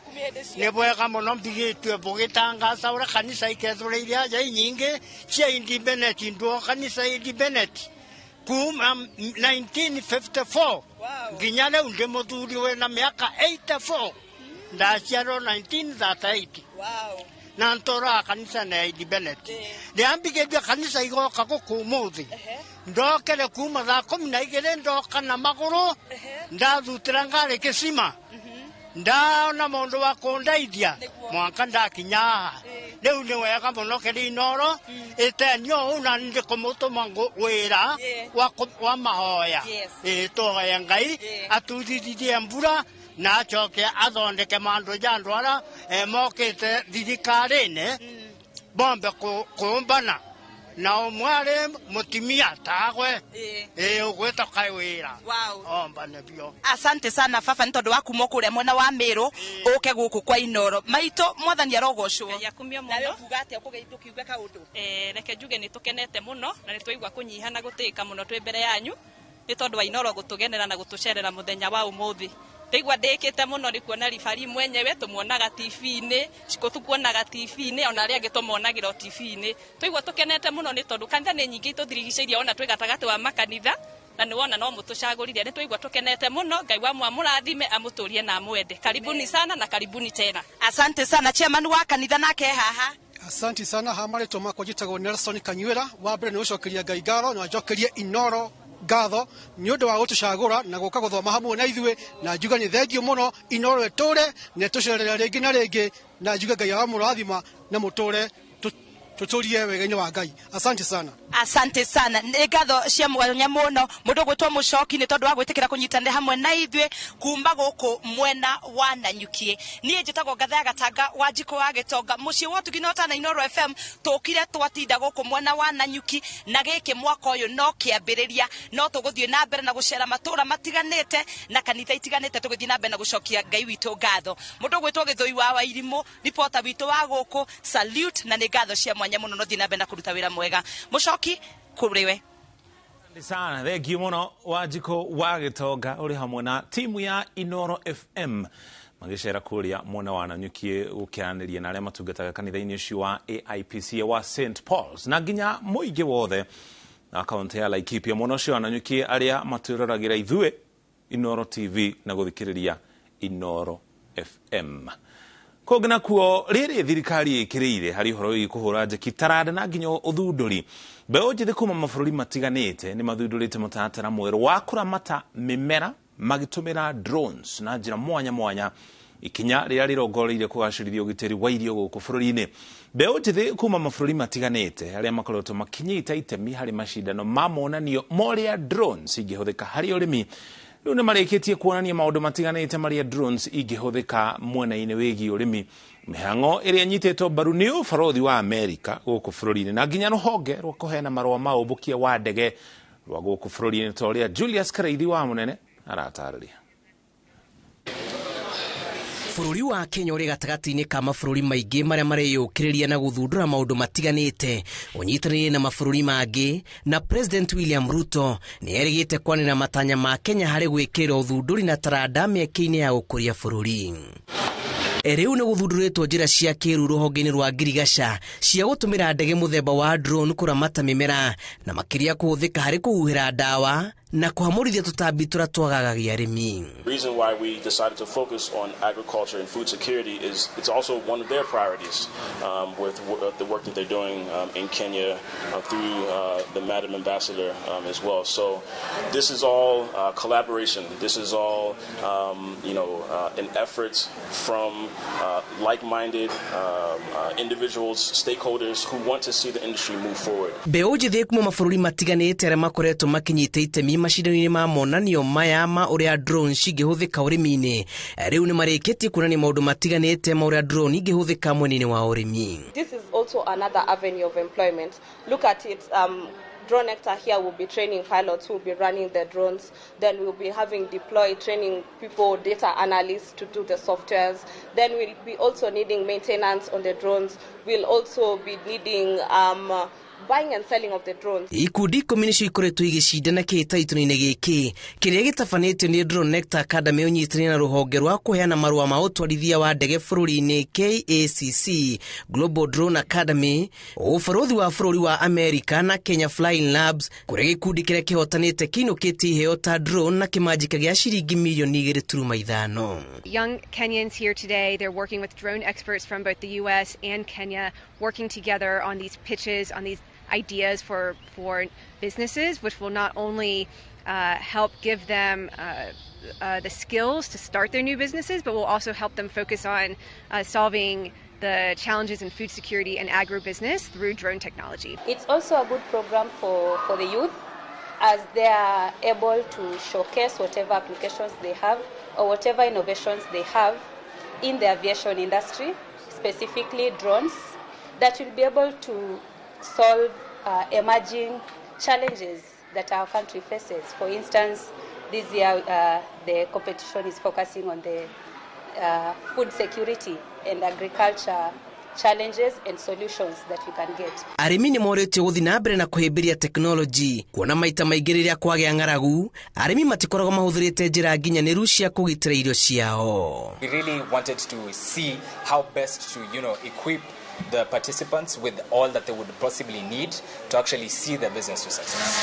Nĩ bwega mũno mbigĩtue bũgĩtangaca ũrĩa kanitha ikethũrĩire aja inyingĩ cia independent nduo kanitha independent kuma 1954 nginya rĩu. Ndĩ mũthuri wĩna mĩaka 84, ndaciarwo 1938 na ntũraga kanitha na independent. Rĩambigĩria kanitha igoka gũkũ ũmũthĩ, ndokere kuma thaa 12, ndoka na magũrũ, ndathutĩra ngarĩ kĩcima, ndaona mũndũ wa kũndeithia mwanka ndakinya haha. Rĩu nĩ wega mũno kĩrĩ Inoro ĩtenio ũũ na ndĩkũmũtũma wĩra wa mahoya. Ĩ, tũhoye Ngai atuthithirie mbura na acoke athondeke maũndũ ja andũ arĩa mokĩte thirikari-inĩ bombe kũmbana na ũmwe arĩ mũtumia tagwe ĩ ũgwĩta kaĩ wĩra ombane biũ. Asante sana baba nĩ tondũ wa kuma kũrĩa mwena wa Mĩrũ ũke gũkũ kwa Inoro. Maitũ, mwathani arogocwo. Ngai akumio mũno. Nawe ũkuga atĩa ũkiuga kaũndũ? Reke njuge nĩ tũkenete mũno na nĩ twaigua kũnyiha na gũtĩĩka mũno twĩ mbere yanyu nĩ tondũ wa Inoro gũtũgenera na gũtũcerera mũthenya wa ũmũthĩ. Ndaigua ndĩkĩte mũno nĩ kuona ribari mwenyewe tũmuonaga TV-inĩ, Cikũ tukuonaga TV-inĩ, ona arĩa angĩ tũmonagĩra o TV-inĩ. Twaigua tũkenete mũno nĩ tondũ kanitha nĩ nyingĩ itũthirigicĩirie, ona twĩ gatagatĩ wa makanitha. Na nĩ wona no mũtũcagũrire, nĩ twaigua tũkenete mũno. Ngai wa mwamũrathime, amũtũrie na amwende. Karibuni sana na karibuni tena. Asante sana. Chairman wa kanitha nake haha. Asante sana. Ha marĩtwa makwa njĩtagwo Nelson Kanyuĩra. Wa mbere nĩ gũcokeria Ngai ngatho na njokerie Inoro ngatho nĩ ũndũ wa gũtũcagũra na gũka gũthoma hamwe na ithuĩ, na njuga nĩ thengiũ mũno. Inoro ĩtũre na ĩtũcerere rĩngĩ na rĩngĩ, na njuge Ngai aramũrathima na mũtũre tũtũrie wega-inĩ wa Ngai. Asante sana. Asante sana. Nĩ ngatho cia mwanya mũno mũndũ gwĩtwo Mũcoki nĩ tondũ wa gwĩtĩkĩra kũnyitanĩra hamwe na ithuĩ kuma gũkũ mwena wa Nanyuki. Niĩ njĩtagwo Ngathaya Gatanga wa Njikũ wa Gĩtonga, mũciĩ wa ũtugi na ũtana Inoro FM. Tũkire twatinda gũkũ mwena wa Nanyuki, na gĩkĩ mwaka ũyũ no kĩambĩrĩria, no tũgũthiĩ na mbere na gũcera matũra matiganĩte na kanitha itiganĩte, tũgĩthiĩ na mbere na gũcokia Ngai witũ ngatho. Mũndũ gwĩtwo Gĩthũi wa Wairimũ, ripota witũ wa gũkũ, salute, na nĩ ngatho cia mwanya mũno no thiĩ na mbere na kũruta wĩra mwega. Mũcoki, kũrĩ we. Asante sana, thengiũ mũno Wanjikũ wa Gĩtonga ũrĩ hamwe na timu ya Inoro FM magĩcera kũrĩa mwena wa Nanyuki gũkĩaranĩria na arĩa matungataga kanitha-inĩ ũcio wa AIPCA wa St Paul's na nginya mũingĩ wothe na kaunti ya Laikipia, mwena ũcio wa Nanyuki, arĩa matwĩroragĩra ithuĩ Inoro TV na gũthikĩrĩria Inoro FM. Kũngĩ nakuo, rĩrĩ thirikari ĩkĩrĩire harĩ ũhoro wĩgiĩ kũhũra njeki taranda na nginya ũthundũri. Mbeũ njĩthĩ kuma mabũrũri matiganĩte nĩ mathundũrĩte mũtaratara mwerũ wa kũramata mĩmera magĩtũmĩra drones na njĩra mwanya mwanya, ikinya rĩrĩa rĩrongoreirie kũgacĩrithia ũgitĩri wa irio gũkũ bũrũri-inĩ. Mbeũ njĩthĩ kuma mabũrũri matiganĩte arĩa makoretwo makinyĩte itemi harĩ macindano ma monanio ma ũrĩa drones ingĩhũthĩka harĩ ũrĩmi rĩu nĩ marĩkĩtie kuonania maũndũ matiganĩte marĩa drones ingĩhũthĩka mwena-inĩ wĩgiĩ ũrĩmi, mĩhang'o ĩrĩa ĩnyitĩtwo mbaru nĩ ũbarũthi wa Amerika gũkũ bũrũri-inĩ na nginya rũhonge rwa kũheana marũa ma ũmbũkia wa ndege rwa gũkũ bũrũri-inĩ, ta ũrĩa Julius Karaithi wa Mũnene aratarĩria. Bũrũri wa Kenya ũrĩ gatagatĩ-inĩ ka mabũrũri maingĩ marĩa mareyũkĩrĩria na gũthundũra maũndũ matiganĩte ũnyitanĩire na mabũrũri mangĩ, na President William Ruto nĩ erĩgĩte kwanĩra matanya ma Kenya harĩ gwĩkĩrĩra ũthundũri na taranda mĩeke-inĩ ya gũkũria bũrũri. Rĩu nĩ gũthundũrĩtwo njĩra cia kĩĩrĩu rũhonge-inĩ rwa ngirigaca cia gũtũmĩra ndege mũthemba wa drone kũramata mĩmera na makĩria kũhũthĩka harĩ kũhuhĩra ndawa na kũhamũrithia tũtambi tũrĩa twagagagia arĩmi. The reason why we decided to focus on agriculture and food security is it's also one of their priorities with the work that they're doing in Kenya through the Madam Ambassador as well. So this is all collaboration. This is all an effort from like-minded individuals, stakeholders who want to see the industry move forward. Mbeũ njĩthĩ kuma mabũrũri matiganĩte arĩa makoretwo makinyĩte itemi macindano-inĩ ma monanio maya ma ũrĩa drone cingĩhũthĩka ũrĩmi-inĩ rĩu nĩ marĩkĩtie kuonania maũndũ matiganĩte ma ũrĩa drone ingĩhũthĩka mwena-inĩ wa ũrĩmi. This is also another avenue of employment. Look at it. Drone Nectar here will be training pilots who will be running the drones. Then we'll be having deployed training people, data analysts to do the softwares. Then we'll be also needing maintenance on the drones. We'll also be needing buying and selling of the drones. Ikundi 10 nĩcio ikoretwo igĩcindana kĩhĩtahĩtano-inĩ gĩkĩ kĩrĩa gĩtabanĩtio nĩ Drone Nectar Academy ũnyitanĩire na rũhonge rwa kũheana marũa ma ũtwarithia wa ndege bũrũri-inĩ KACC Global Drone Academy, ũbarũthi wa bũrũri wa Amerika na Kenya Flying Labs, kũrĩa gĩkundi kĩrĩa kĩhotanĩte kĩinũkĩtie iheo ta drone na kĩmanjĩka gĩa ciringi mirioni 2.5. Young Kenyans here today, they're working with drone experts from both the US and Kenya, working together on these pitches, on these ideas for businesses, which will not only help give them the skills to start their new businesses, but will also help them focus on solving the challenges in food security and agribusiness through drone technology. It's also a good program for the youth, as they are able to showcase whatever applications they have or whatever innovations they have in the aviation industry, specifically drones, that will be able to solve emerging challenges that our country faces. For instance, this year the competition is focusing on the food security and agriculture challenges and solutions that we can get. Arĩmi nĩ morĩtio gũthiĩ na mbere na kũhĩmbĩria tekinoronjĩ, kuona maita maingĩ rĩrĩa kwagĩa ng'aragu arĩmi matikoragwo mahũthĩrĩte njĩra nginyanĩru cia kũgitĩra irio ciao. We really wanted to see how best to, equip the participants with all that they would possibly need to actually see their business to success.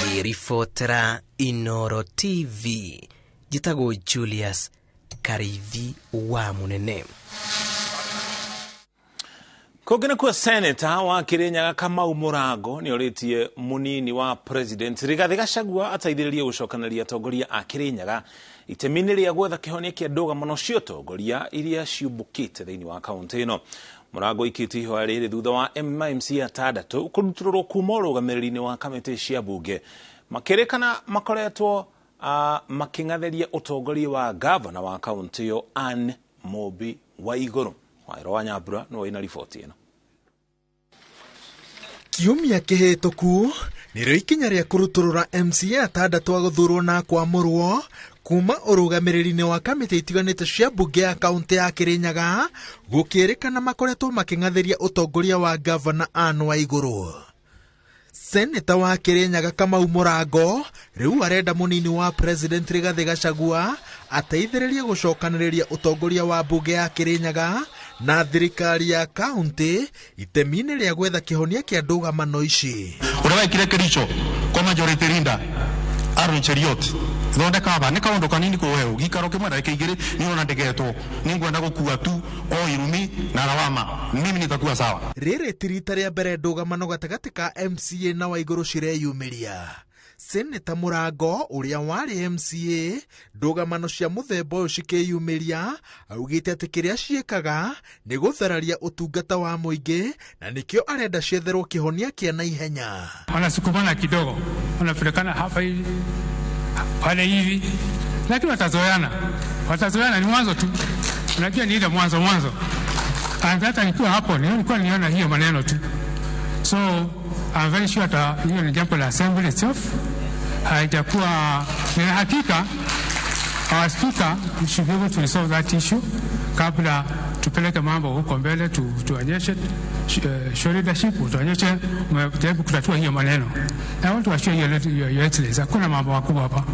Ngĩribotera Inooro TV, njĩtagwo Julius Kariithi wa Mũnene. Kũngĩ nĩkuo seneta wa Kirinyaga Kamau Mũrango nĩ orĩtie mũnini wa president Rigathĩ Gachagua ateithĩrĩrie gũcokanĩria atongoria a Kirinyaga itemi-inĩ rĩa gwetha kĩhonia kĩa ndũgamano cia ũtongoria iria ciũmbũkĩte thĩinĩ wa kaũntĩ ĩno. Mũrango aikĩtie ihoya rĩrĩ thutha wa MMC atandatũ kũrutũrũrwo kuma ũrũgamĩrĩri-inĩ wa kamĩtĩ cia bunge makĩrĩkana makoretwo makĩng'athĩria ũtongoria wa gavana wa kaũntĩ ĩyo Anne Mũmbi Waigũrũ. Waĩro wa Nyambura nĩwe wĩna riboti ĩno. Kiumia kĩhĩtũku nĩrĩo ikinya rĩa kũrutũrũra MCA atandatũ a gũthurwo na kwamũrwo kuma ũrũgamĩrĩri-inĩ wa kamĩtĩ itiganĩte cia mbunge ya kaũntĩ ya Kirinyaga gũkĩrĩkana makoretwo makĩng'athĩria ũtongoria wa gavana Anne Waigũrũ. Seneta wa Kirinyaga Kamau Mũrango rĩu arenda mũnini wa president Rigathĩ Gachagua ateithĩrĩrie gũcokanĩrĩria ũtongoria wa mbunge ya Kirinyaga na thirikari ya kaũntĩ itemi-inĩ rĩa gwetha kĩhonia kĩa ndũgamano ici. Ũrĩa wekire Kericho kwa majority leader Aaron Cheruiyot thondeka aba nĩ kaũndũ kanini kũheo gĩikaro kĩmwe ndagĩka igĩrĩ nĩ ũrona ndĩgetwo nĩ ngwenda gũkua tu o irumi na lawama mimi nitakuwa sawa. Rĩrĩ ti rita rĩa mbere ndũgamano gatagatĩ ka MCA na Waigũrũ cireyumĩria. Seneta Mũrango ũrĩa warĩ MCA ndũgamano cia mũthemba ũyũ cikĩyumĩria augĩte atĩ kĩrĩa ciĩkaga nĩ gũthararia ũtungata wa mũingĩ na nĩkĩo arenda cietherwo kĩhonia kĩa naihenya. Wanasukumana kidogo, wanapelekana hapa hivi pale hivi, lakini watazoeana, watazoeana. Ni mwanzo tu, unajua ni ile mwanzo mwanzo. Hata nikiwa hapo nilikuwa niona hiyo maneno tu, so I'm very sure that hiyo ni jambo la assembly itself. Haijakuwa, nina hakika our speaker should be able to resolve that issue kabla tupeleke mambo huko mbele, tuonyeshe show leadership, tuonyeshe umejaribu kutatua hiyo maneno. I want to assure you, your excellency, hakuna mambo makubwa hapa.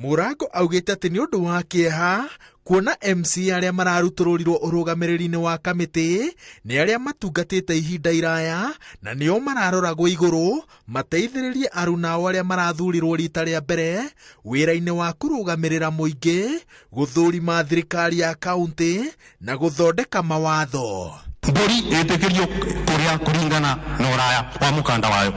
Mũrango augĩte atĩ nĩ ũndũ wa kĩeha kuona MCA arĩa mararutũrũrirwo ũrũgamĩrĩri-inĩ wa kamĩtĩ nĩ arĩa matungatĩte ihinda iraya na nĩo mararoragwo igũrũ mateithĩrĩrie arunao arĩa marathurirwo rita rĩa mbere wĩra-inĩ wa kũrũgamĩrĩra mũingĩ, gũthũrima thirikari ya kaũntĩ na gũthondeka mawatho. Mbũri ĩtĩkĩrio kũrĩa kũringana na ũraya wa mũkanda wayo.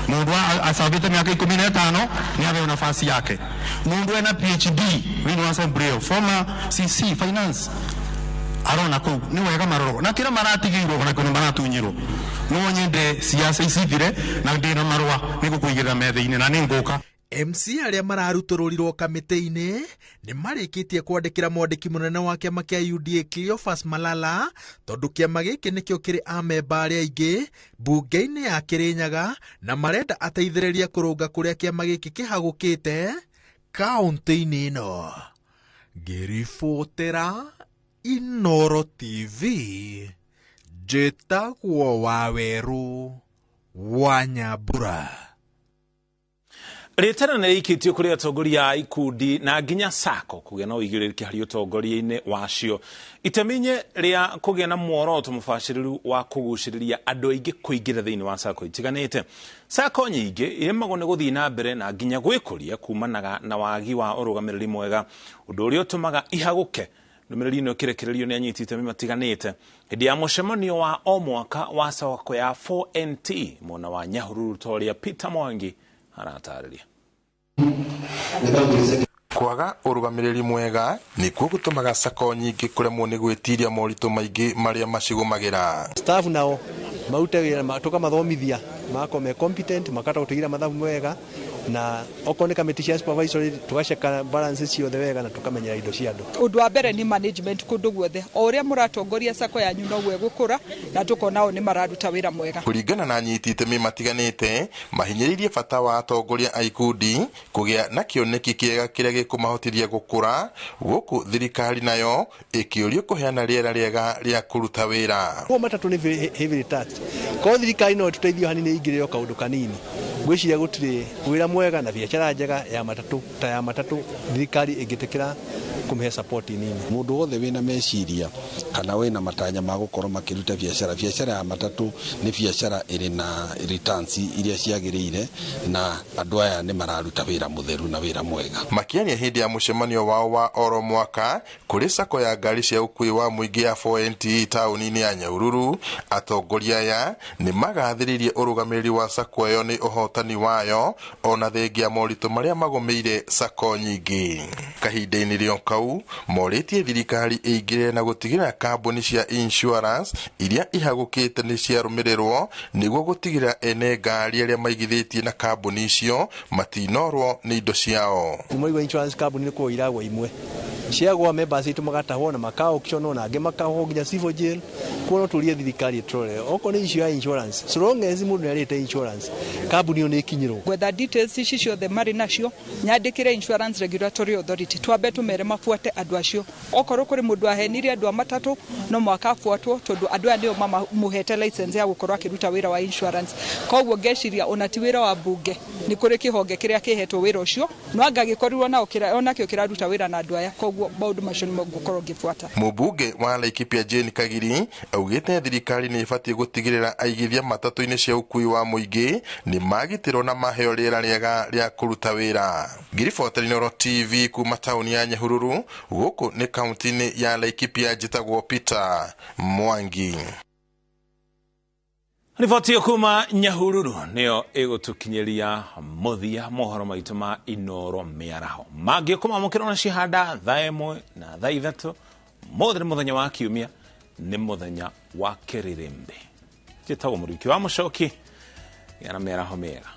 Mundu acabite miaka 15 ni aheo nafasi yake. Mundu ena PhD wini wa assembly former CC finance arona kuu ni wega maroro na kira maratigirwo na kuna maratunyirwo no nyende siasa icithire na ndina marua ni gukuigirira metha-ini na ni nguka. MC arĩa mararutũrũrirwo kamĩtĩ-inĩ nĩ marĩkĩtie kwandĩkĩra mwandĩki mũnene wa kĩama kĩa UDA Cleophas Malala tondũ kĩama gĩkĩ nĩkĩo kĩrĩ amemba arĩa aingĩ mbunge-inĩ ya Kirinyaga na marenda ateithĩrĩrie kũrũnga kũrĩa kĩama gĩkĩ kĩhagũkĩte kaũntĩ-inĩ ĩno. Ngĩribotera Inooro TV, njĩtagwo Wawerũ wa Nyambura. Rĩtana nĩ rĩikĩtio kũrĩ atongoria a ikundi na nginya SACCO kũgĩa na ũigĩrĩrĩki harĩ ũtongoria-inĩ wacio. Itemi-inĩ rĩa kũgĩa na muoroto mũbacĩrĩru wa kũgucĩrĩria andũ aingĩ kũingĩra thĩinĩ wa SACCO itiganĩte. SACCO nyingĩ iremagwo nĩ gũthiĩ na mbere na nginya gwĩkũria kumanaga na wagi wa ũrũgamĩrĩri mwega, ũndũ ũrĩa ũtũmaga ihagũke. Ndũmĩrĩri ĩno ĩkĩrekererio nĩ anyiti itemi matiganĩte hĩndĩ ya mũcemanio wa o mwaka wa SACCO ya 4NT mwena wa Nyahururu ta ũrĩa Peter Mwangi aratarĩria. Kwaga ũrũgamĩrĩri mwega nĩkuo gũtũmaga SACCO nyingĩ kũremwo nĩ gwĩtiria moritũ maingĩ marĩa macigũmagĩra. Staff nao marute wĩra tũkamathomithia magakorwo me competent, makahota gũtũigĩra mathabu wega, na okorwo nĩ kamĩtĩ cia supervisory tũgaceka balance ciothe wega na tũkamenyera indo cia andũ. Ũndũ wa mbere nĩ management kũndũ guothe, o ũrĩa mũratongoria SACCO yanyu noguo ĩgũkũra na tũkona o nĩ mararuta wĩra mwega. Kũringana na anyiti itemi matiganĩte mahinyĩrĩirie bata wa atongoria a ikundi kũgĩa na kĩoneki kĩega kĩrĩa gĩkũmahotithia gũkũra, gũkũ thirikari nayo ĩkĩũrio kũheana rĩera rĩega rĩa kũruta wĩra. Koguo matatũ nĩ heavily taxed, koguo thirikari no ĩtũteithie hanini ĩingĩrĩre o kaũndũ kanini Ngwĩciria gũtirĩ wĩra mwega na biacara njega ya matatũ ta ya matatũ thirikari ĩngĩtĩkĩra kũmĩhe support nini. Mũndũ wothe wĩna meciria kana wĩna matanya ma gũkorwo makĩruta biacara, biacara ya matatũ nĩ biacara ĩrĩ na returns iria ciagĩrĩire, na andũ aya nĩ mararuta wĩra mũtheru na wĩra mwega. Makĩaria hĩndĩ ya mũcemanio wao wa oro mwaka kũrĩ sako ya ngari cia ũkuui wa mũingĩ ya 4NTE taũni-inĩ ya Nyahururu, atongoria aya nĩ magathĩrĩirie ũrũgamĩrĩri wa sako ĩyo nĩ ũhotani wayo ona thengia moritũ marĩa magũmĩire sako nyingĩ. Kahinda-inĩ rĩo kau morĩtie thirikari ĩingĩrĩre na gũtigĩrĩra kambuni cia insurance iria ihagũkĩte nĩ ciarũmĩrĩrwo nĩguo gũtigĩrĩra ene ngari arĩa maigithĩtie na kambuni icio matinorwo nĩ indo ciao. Kuma igwa insurance company nĩ kũgwa iragwa imwe ciagwa members itũ magatahwo na maka auction na angĩ makahwo nginya civil jail. Kuo no tũrie thirikari ĩtũrore okorwo nĩ issue ya insurance, so long as mũndũ nĩ arĩte insurance, kambuni ĩyo nĩ ĩkinyĩrwo. Gwetha details ici ciothe marĩ nacio, nyandĩkĩre Insurance Regulatory Authority, twambe tũmere mabuate andũ acio. Okorwo kũrĩ mũndũ ahenire andũ a matatũ, no mũhaka abuatwo, tondũ andũ aya nĩo mamũhete license ya gũkorwo akĩruta wĩra wa insurance. Koguo ngeciria ona ti wĩra wa mbunge, nĩ kũrĩ kĩhonge kĩrĩa kĩhetwo wĩra ũcio, no anga gĩkorirwo nao onakĩo kĩraruta wĩra na andũ aya. Koguo maũndũ macio nĩmo ngũkorwo ngĩbuata. Mũmbunge wa Laikipia Jane Kagiri augĩte thirikari nĩ ĩbatiĩ gũtigĩrĩra aigithia matatũ-inĩ cia ũkuui wa mũingĩ nĩ magitĩrwo na maheo rĩera rĩega rĩa kũruta wĩra. Ngĩribotera Inooro TV kuma taũni ya Nyahururu, gũkũ nĩ kaunti-inĩ ya Laikipia, njĩtagwo Peter Mwangi. Riboti ĩyo kuma Nyahururu nĩyo ĩgũtũkinyĩria mũthia mohoro maitũ ma Inooro mĩaraho. Mangĩ kũmamũkĩra na cihanda thaa 1 na thaa 3 mothe nĩ mũthenya wa kiumia, nĩ mũthenya wa kĩrĩrĩmbĩ. Njĩtagwo Mũriũki wa Mũcoki, gĩa na mĩaraho mĩega.